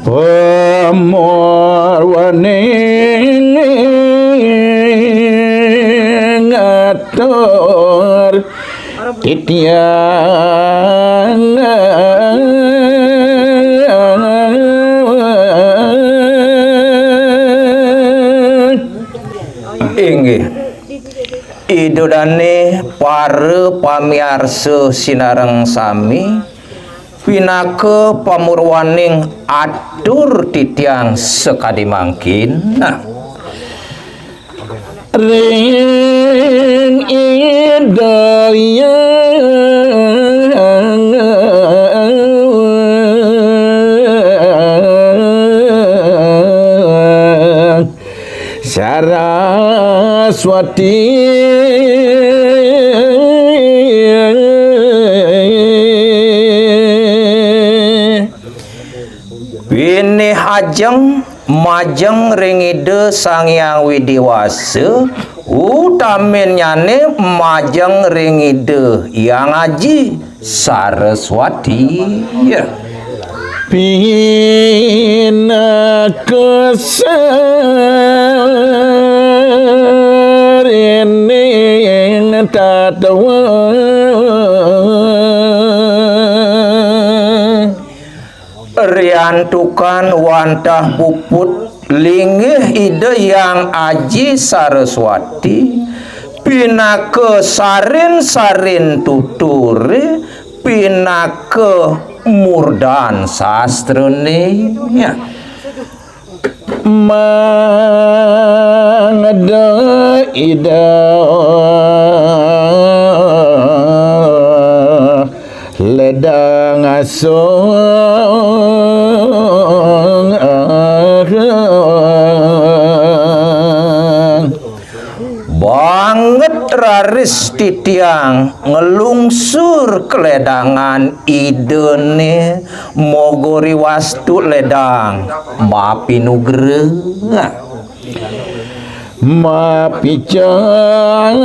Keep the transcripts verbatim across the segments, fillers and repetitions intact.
Pamurwaning atur titiang inggih. Ida dane para pamiarsa sinareng sami, pinaka pamurwaning atur titiang sakadi mangkin. Nah. Ring Ida Hyang Saraswati. Pinih ajeng majeng ring Ida Sang Hyang Widi Wasa, utaminnyane majeng ring Ida Hyang Aji Saraswati. Pinaka sarining tatwa. Riantukan wantah puput linggih Ida Hyang Aji Saraswati, pinaka sarin-sarin tuture, pinaka murdan sastrane. Mangda Ida Ledang Asung banget raris titiang nglungsur kaledangan Idane, moga riwastu ledang mapinugraha. Mapicang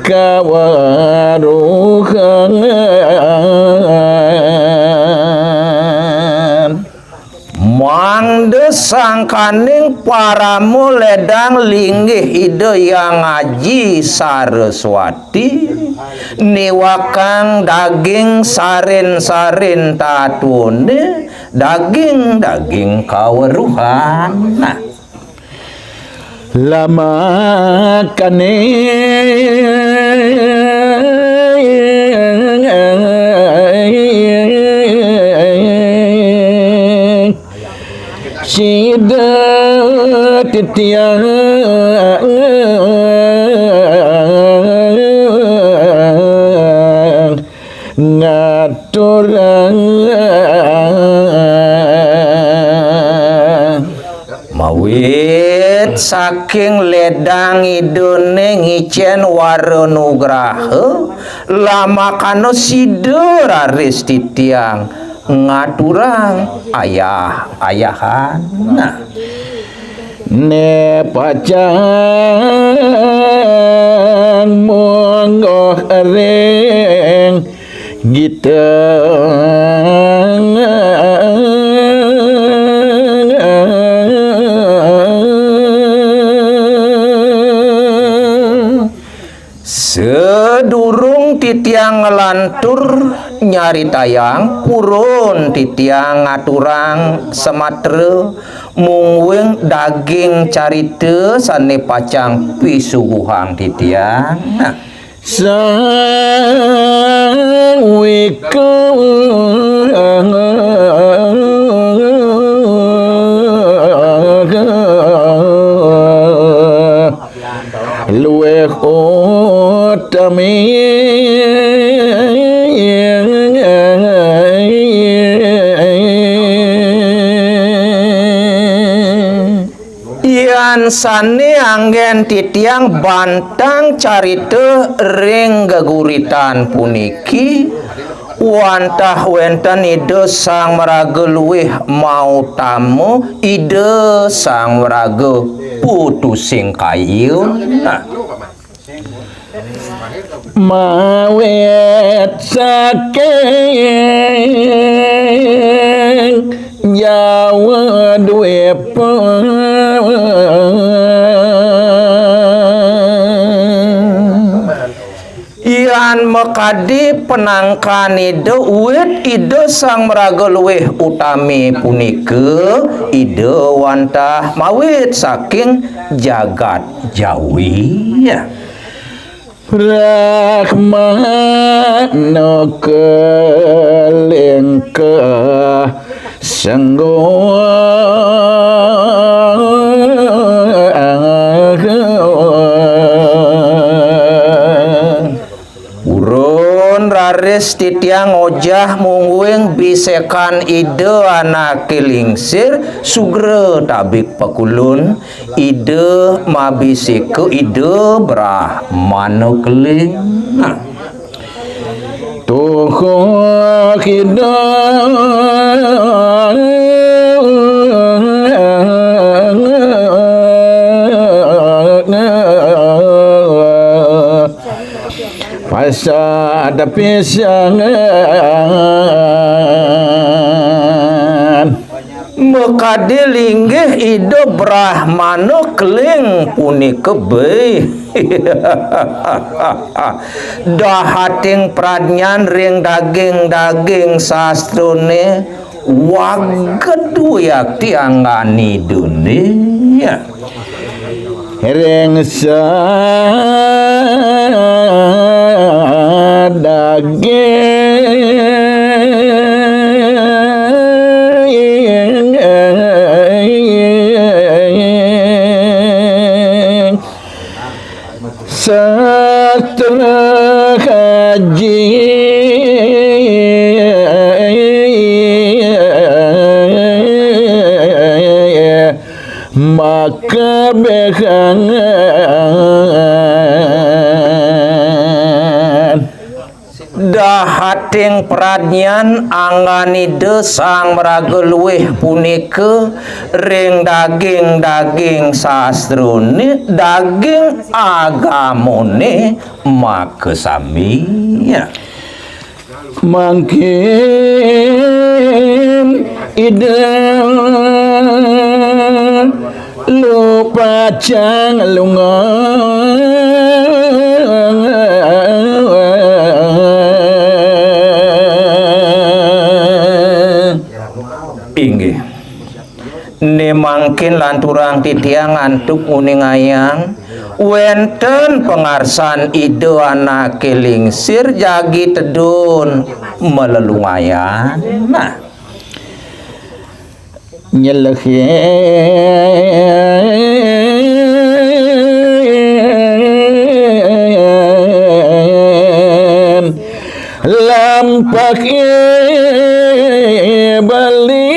kaweruhan. Mangda sangkaning parama ledang linggih Ida Hyang Aji Saraswati, niwakang daging sarin-sarin tatwane, daging-daging kaweruhan. Nah. Lamakane sida titiang ngaturang. Mawit saking ledang Idane ngicen wara nugraha, lamakana sida raris titiang ngaturang ayah-ayahan. Nah. Ne pacang mungguh ring gita. Sadurung titiang nglantur nyaritayang, purun titiang ngaturang samatra mungguing daging carita sane pacang pisuguhang titiang. Nah. Sawika luwih utami. Yan sane anggen titiang bantang carita ring geguritan puniki, Wantah wénten Ida Sang Maraga Luih mautama Ida Sang Maraga Putusing Kayun. Nah. Mawit saking Jawa Dwipa. Yan makadi panangkan Ida, wit Ida Sang Maraga Luih Utami punika Ida wantah mawit saking jagat Jawi. Brahmana kalingkah sengguh. Purun raris titiang ngojah mungguing bisekan Ida Anake Lingsir, sugra tabik pakulun, Ida mabiseka Ida Brahmana Keling. Nah. Tuhuh Ida. Pasad pisangan. Makadi linggih Ida Brahmana Keling punika bih. Dahating pradnyan ring daging-daging sastrane, waged wiakti anggan Idane. Ring sadaging sastra kaji. Maka bekangan. Dahating pradnyan anggan Ida Sang Maraga Luih punika ring daging-daging sastrane, daging agamane makasami. Mangkin Ida lupacang lunga. Inggih. Ne mangkin lanturang titiang antuk nguningayang, wenten pangarsan Ida Anake Lingsir jagi tedun malelungayan. Nah. Nyelehin lampah Bali.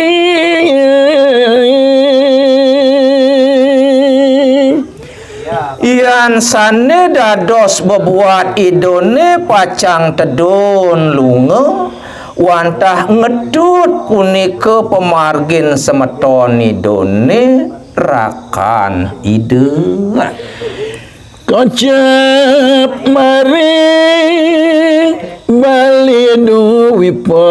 Yan sane dados bebuat Idane pacang tedun lunga, wantah ngetut punika pamargin semeton Idane rakan Ida. Kocap maring Bali Dwipa.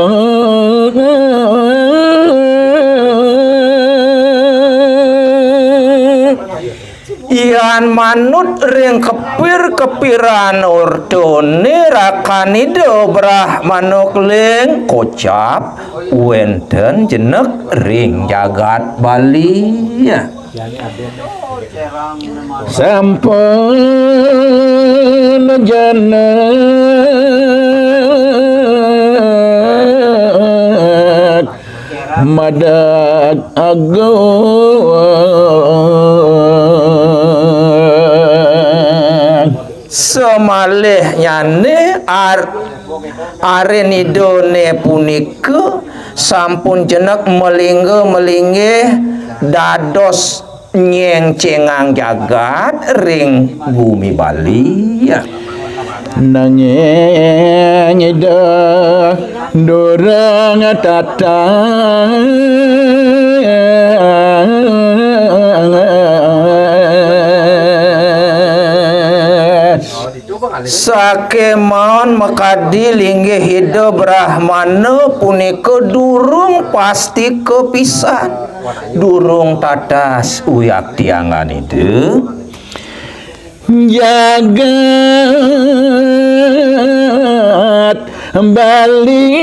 Yan manut ring kepir-kepiran ortone rakan Ida Brahmana Keling, kocap wenten jenek ring jagat Bali. Sampun jenek madak agung. Samalihnyane ar-, arin Idane punika sampun jenek malingga malinggih dados nyengcengang jagat ring gumi Bali. Nanging Ida durung tatas. Sakémaon makadi linggih Ida Brahmana punika durung pasti kapisan, durung tatas wiakti anggan Ida. Jagat Bali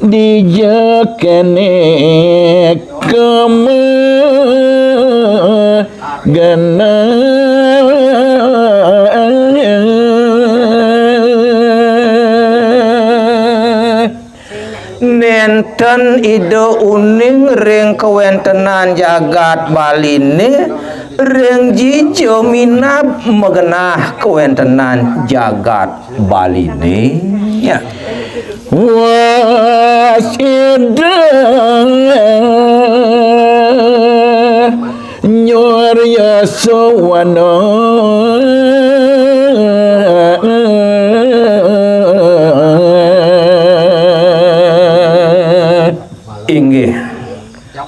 dija kéné kama genah. Nénten Ida uning ring kawéntenan jagat Baliné, ring jija minab magenah kawéntenan jagat Baliné. Ya. Wah, Ida Nyurya Sawana. Inggih.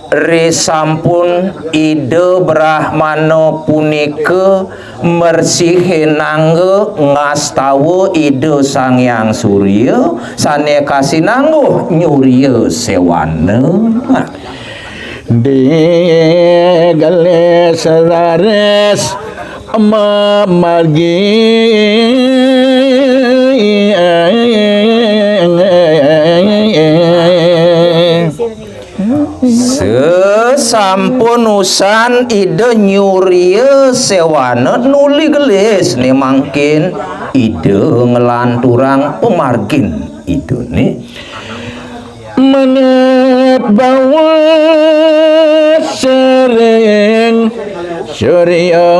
Risampun Ida Brahmana punika mersihin angga ngastawa Ida Sang Hyang Surya sané kasinangguh Nyurya Séwana. Digelis raris mamargi. Sasampun usan Ida Nyurya Séwana nuli gelis né mangkin Ida nglanturang pamargin Idané. Manut bawa sering Surya.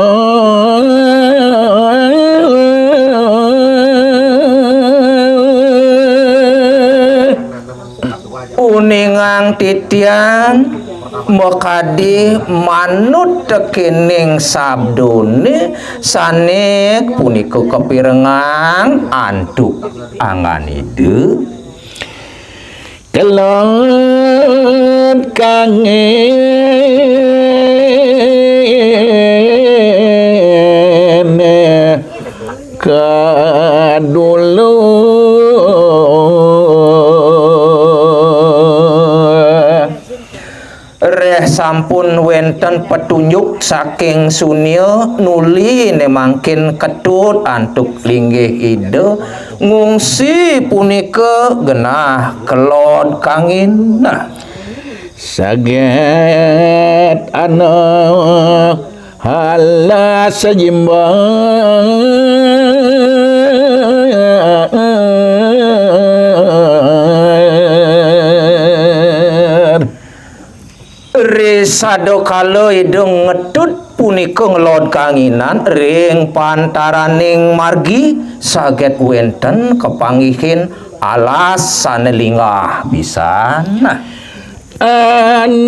Uningang titiang makadi manut tekéning sabdané sané punika kapirengang antuk anggan Ida. Kelod kangin kadulu. Reh sampun wénten petunjuk saking sunia nuli né mangkin ketut antuk linggih Ida, ngungsi punika genah kelod kangin. Nah. Saget ana halas jimbar. Risadakala Ida ngetut punika ngelod kanginan ring pantaraning margi, saget wénten kapanggihin alas sané linggah pisan. Anak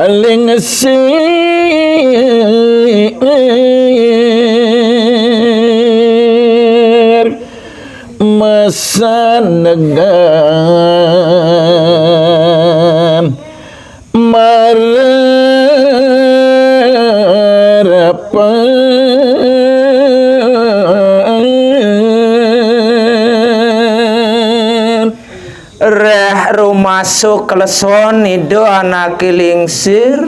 lingsir masanegan mararapan. Reh rumasuh kleson Ida anaké lingsir,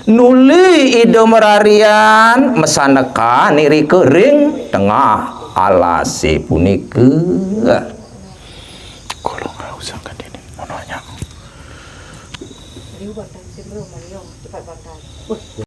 nuli Ida mararian masanekan irika ring tengah alasé punika. Kula ngrausaken dene menanya.